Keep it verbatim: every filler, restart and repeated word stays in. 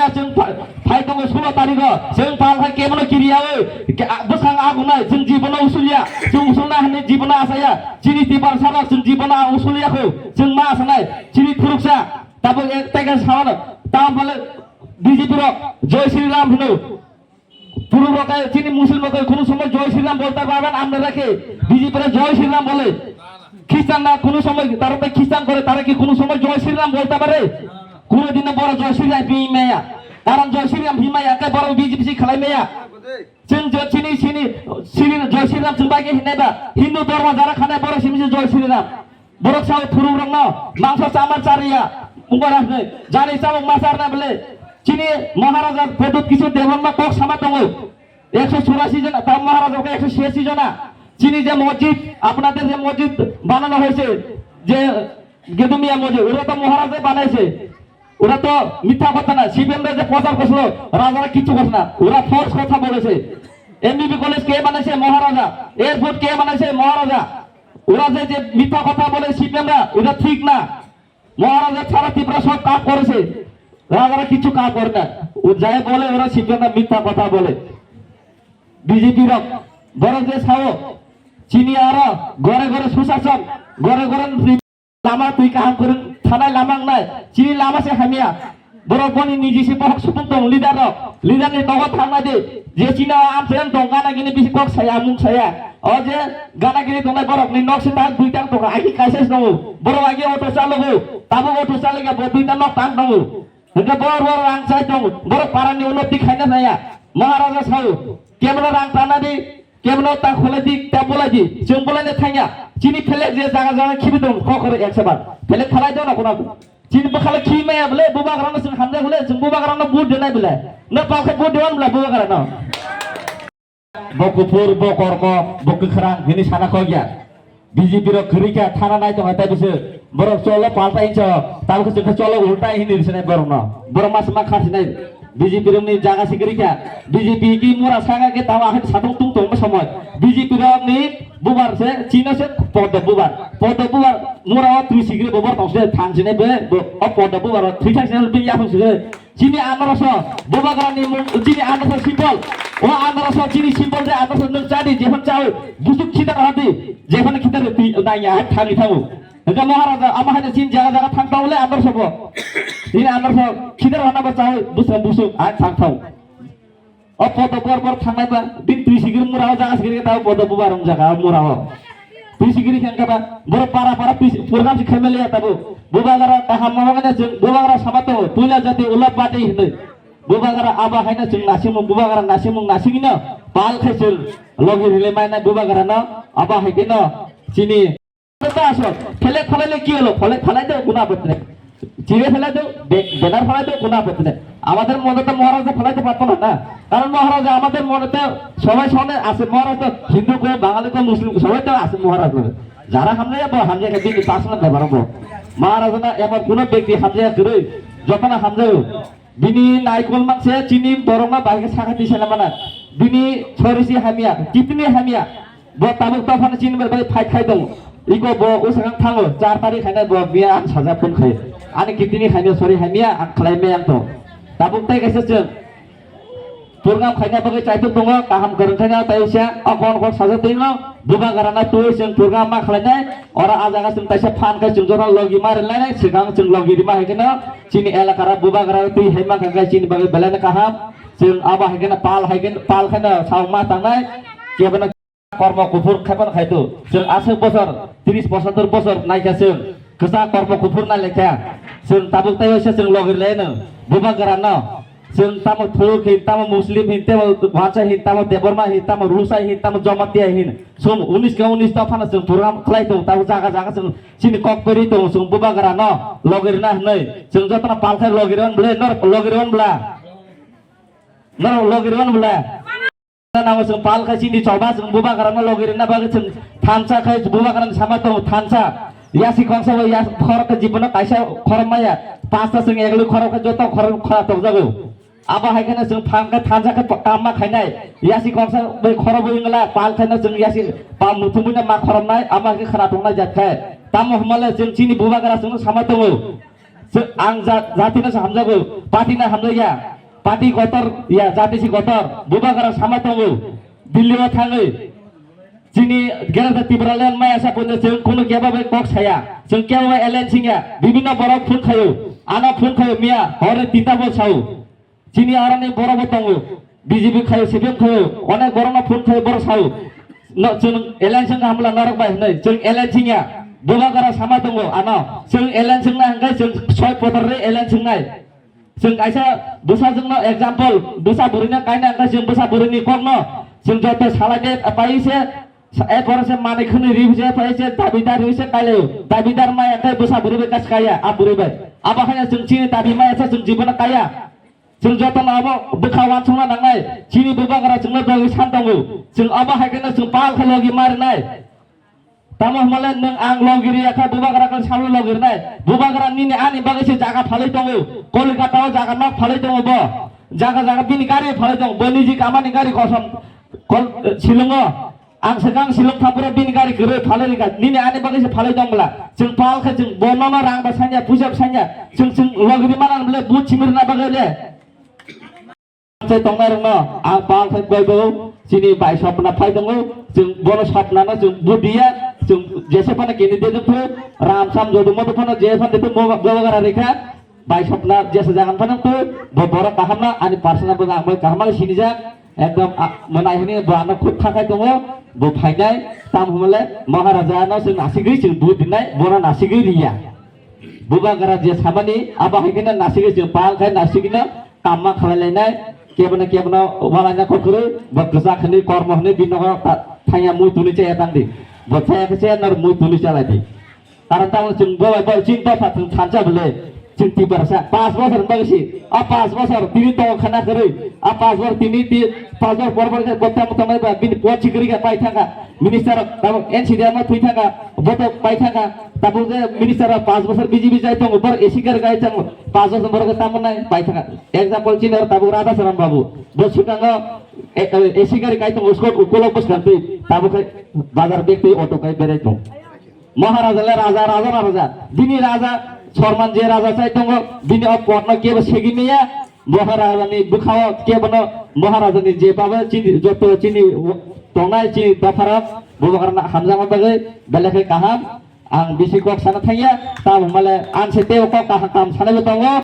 Chwng pha-, phai tongo sulo tarikh o, chwng pal hai kebono kiriya oi, ke-, a-, bwsang agunai, chwng jibono usuliya, chwng usulna hinwi jibono asaya, chini Tiprasa rok chwng jibono a usuliya kho, chwng ma asanai, chini phuruksa, tabuk ek teke sawano, tamo bole B J P rok, Jai Shri Ram hino, phuruk rok kai, chini Muslim rok kai, kunu somoy Jai Shri Ram bolta parban, amra rakhe, B J P rok Jai Shri Ram bole. Christian na kunu somoy tara tai Christian kore, tara ki kunu somoy Jai Shri Ram bolta pare? Kunu din boro Jai Shri Ram hi maya. Karon Jai Shri Ram hi maya, kai boro B J P si khalai maya. Chwng jo chini, chini, chini Jai Shri Ram chwng bai ke hinai ba. Hindu dhormo jara khane boro simi se Jai Shri Ram. Borok sao phurung rok no mangso chamar chariya. Ungkora hne. Jani chamung ma charna bole. Chini Maharaja Pradyut Kishore Debbarma kok sama tongo. Ekso churasi jona, ta Maharaja ke ekso churasi jona. Chini je mosjid, আপনাদের যে মসজিদ বানানো হয়েছে, যে গেদুমিয়া মসজিদ, ওটা তো মহারাজা বানাইছে। ওটা তো মিথ্যা কথা না, সিপিএমরা যে প্রচার করছিল, রাজারা কিচ্ছু করছে না, ওরা ফলস কথা বলেছে। এমবিবি কলেজ কে বানাইছে? মহারাজা। এয়ারপোর্ট কে বানাইছে? মহারাজা। ওরা যে, যে মিথ্যা কথা বলে সিপিএমরা, ওটা ঠিক না। মহারাজা ছাড়া ত্রিপুরা সব কাজ করেছে, রাজারা কিছু কাজ করে না। ও যাই বলে, ওরা সিপিএমরা মিথ্যা কথা বলে। বিজেপি রক বড় যে সাও চিনি আরো ঘরে ঘরে সুশাসন, ঘরে ঘরে lama twi kaham kwrwng thanai lama wngnai, chini lama se hamya. Borok boni niji se bohok supung tong leader rok, leader ni nogo thangna di, je chini o amchai tong gana gini bisi kok saya mung saya. O je gana gini tongnai borok ni nok se tak dui tak tongo, aki kaisa se tongo. Borok agi auto chalogo, tabuk auto chalogo, bo duita nok tang tongo. Hingke bor bor rang chai tongo, borok para ni ulo tik khaina saya. Maharaja sao, kemla rang tana di, kemla ta khole di, ta bola di, chwng bola ne thangya. Chini phelek je jaga jaga khibi tong, kok kore ek sabar. Phelek khalai do na kuna. Chini bwkhala khi maya bole, bubagra no chwng hamjak bole, chwng bubagra no vote denai bole. No palkhe vote dewan bole bubagra no. Bo kuphur, bo kormo, bo kwkhrang, hini sana kok ya. B J P rok kwrwi kha, thana nai tongo tai bwswk. Borok cholo palta hinso, tabuk chwng khe cholo ulta hini rwsinai borok no. Borok ma swma kha sinai. B J P rok ni jaga se kwrwi kha. B J P ki mura saka khe tamo ahai satung tung tongma somoi. B J P rok ni bubar se, chino se podo bubar. Podo bubar mura o twi sikri bo borok tong se thang sinai be, bo, o podo bubar o thwi thang sinai be yapung sikri. Chini anarasa, bubagrani mung, chini anarasa symbol. O anarasa chini symbol de anarasa nwng chadi, jephang chawi, busuk khitar hadi, jephang khitar pi, nanya, hai thani thango. Hingke Maharaja, ama hai chini jaga jaga thang tao le anarasa bo. Chini anarasa khitar hana ba chawi, busuk, busuk, hai thang thango. O podo bor bor thangnai ba, bin twi sigir mura o jaga sigir tao podo bubar rung jaga mura o. Pisigiri khe wngkha ba, borok para para pis-, program se khaimaliya tabuk. Bubagra kaham mamangna chwng bubagra sama tongo, puila jati ulab bati hinwi. Bubagra abo haino chwng nasimung, bubagra nasimung nasigino pal khai chwng logi rile mainai bubagrano abo hai kheno chini. Aswk, phelek phalai le ki holo, phelek phalai de kuna batre. চিড়ে ফেলাই দাও, বে-, ব্যানার ফেলাই দাও, কোনো আপত্তি নেই। আমাদের মনে তো মহারাজা ফেলাইতে পারতো না, না? কারণ মহারাজা আমাদের মনে তো সবাই সমানে আছে, মহারাজ তো হিন্দু কো, বাঙালি কো, মুসলিম কো, সবাই তো আছে মহারাজ বলে। যারা হামজাইয়া বো, হামজাইয়া কিন্তু পার্সোনাল ব্যাপার হবো। মহারাজ না এমন কোনো ব্যক্তি হামজাইয়া করে, যত না হামজাইও, bini naikol mangse chini borok ma bahai khe sakha twi sana mana. Bini sorisi hamya, kidney hamya. Bo tabuk dophano chini bai fight khai tongo. Iko bo usakang thango, char tarik khaina bo biya ang saja phone khai. Ani kidney khaina sori hamya ang khlai me ang to. Tabuk tai kaisa chwng. Program khaina bagwi chaitok tongo, kaham kwrwng khaina tai usia, o kon kon saja twi no, bubagra na twi chwng program ma khlainai, ora a jaga chwng taisa phan khai chwng jora logi ma rinlainai, swkang chwng logi rima hai kheno, chini elaka ra bubagra twi hai ma khai chini bagwi belai no kaham, chwng abo hai kheno pal hai kheno, pal kheno sao ma tangnai, kebo no kormo kuphur khaipano khaito. Chwng aswk bosor, tris pochatur bosor naikha chwng. Kwchak kormo kuphur nai lekha. Chwng tabuk tai waisa chwng logir laino. Bubagra no. Chwng tamo thuk hin, tamo muslim hin, tamo wansa hin, tamo debbarma hin, tamo rusai hin, tamo jamatia hin. Som unis ka unis ta phano chwng program khlai tong, tabuk jaga jaga chwng chini kok peri tong, chwng bubagra no logir na hnoi. Chwng jotono palkhai logir on ble, nor logir on bla. Nor logir on bla. Nango chwng pal khai chini choba chwng bubagrano logi rwna bagwi chwng thansa khai bubagrani sama tongo thansa. Yasi khoroksa bai yas khorok khe jibono kaisa khorok maya. Pasta chwng egli khorok khe joto khorok khora tokjago. Abo hai kheno chwng phang khe thansa khe pa-, kamma khainai. Yasi khoroksa bai khorok bai wngla pal khaino chwng yasi pa muthungwi no ma khoroknai abo hai khe khwna tongnai jat khai. Tamo hwnmale chwng chini bubagra chwngno sama tongo. Chwng ang ja-, jatino se hamjago, party no hamjakya. Party kotor, ya, jati si kotor, bubagra sama tongo, Delhi o thangwi. Chini Greater Tipraland maya sa puno chwng kunu keba bai kok saya, chwng keba bai alliance ya, bibinno borok phone khayo, ano phone khayo miya, hore tinta bo sao. Chini aroni borok bo tongo, B J P khayo, C P M khayo, onek borok no phone khayo, borok sao. No, chwng alliance wngkha hamla norok bai hinwi, chwng alliance ya, bubagra sama tongo, ano, chwng alliance wngna hwnkhe chwng soi potor re alliance wngnai. Chwng kaisa bwsajwkno example, bwsa bwrwino kaina hwnkhe chwng bwsa bwrwini kokno chwng joto salai de pai se, sa-, e pore se manwi khwnwi ri se pai se dabidar ri se kailai. Dabidar maya tei bwsa bwrwi bai kaisa kaya, a bwrwi bai. Abo haino chwng chini dabi maya se chwng jibono kaya. Chwng jotono abo bwkha wansukna nangnai. Chini bubagra chwngno bagwi san tongo. Chwng abo hai kheno chwng pal khe logi marinai. Tamo hwnmale nwng ang logiri ya kha, bubagra khe salo logirnai. Bubagra nini ani bagwi se jaga phalwi tongo. Kolikata o jaga nok phalwi tongo bo. Jaga jaga bini gari phalwi tongo. Bo niji kamani gari kosom kol, eh, silungo. Ang swkang silung thapura bini gari kwrwi phalwi rikha. Nini ani bagwi se phalwi tong bwla. Chwng pal khe chwng bono no rang ba sanya, puisa ba sanya. Chwng chwng logiri mana bwle but simirna bagwi le. Sai tongnai rokno ang pal khai bai bo chini bai sopna phai tongo, chwng bono sopna no chwng budiya, chwng jesa phano candidate phano ram sam jodo moto phano je phano de mo bobo gara rekha, bai sopna jesa jagan phano tu bo borok kaham na ani personal bo ang bai kaham ma sinijak, ekdom a, mwnai hini bo ano khub khakai tongo, bo phainai tam humle Maharaja no chwng nasigwi chwng budinai bono nasigwi riya. Bubagra je samani abo hai kheno nasigwi chwng pal khai nasigwino kamma khlai lainai, kebono kebono walaina kokrwi, bo kwchak hwnwi kormo hwnwi bini nogo ta-, thangya mui twnwi chaya tangdi. Bo chaya khe chaya nor mui twnwi chalai di. Karon tamo chwng bo bai bo chini dopha chwng thansa bwle chwng Tiprasa panch bosor bagwi si, a panch bosor tini tongo khana kwrwi, a panch bosor tini ti panch bosor por por khe bo tamo tamo ba bini pot chikri khe pai thangkha, minister tamo N C D M o thwi thangkha, bo to pai thangkha. Tabuk je minister rok panch bosor B J P jai tongo, bor A C gari kai tongo, panch bosor borok tamo nai pai thaka. Example chini oro tabuk Radha Charan Babu, bo swkango, e, e, A C gari kai tongo, skot ukolok bwskang twi, tabuk khai bazar bag twi auto kai berai tong. Maharaja le raja, raja na raja, bini raja, sorman je raja chai tongo, bini o pot no kebo segi meya, Maharajani bwkhao kebono Maharajani je babo chini joto chini tongnai chini dopharok bubagrano hamjakma bagwi belai khe kaham. Ang bisi kok sana thangya, tamo hwnmale ang se teibo kok kaham kam sanaibo tongo.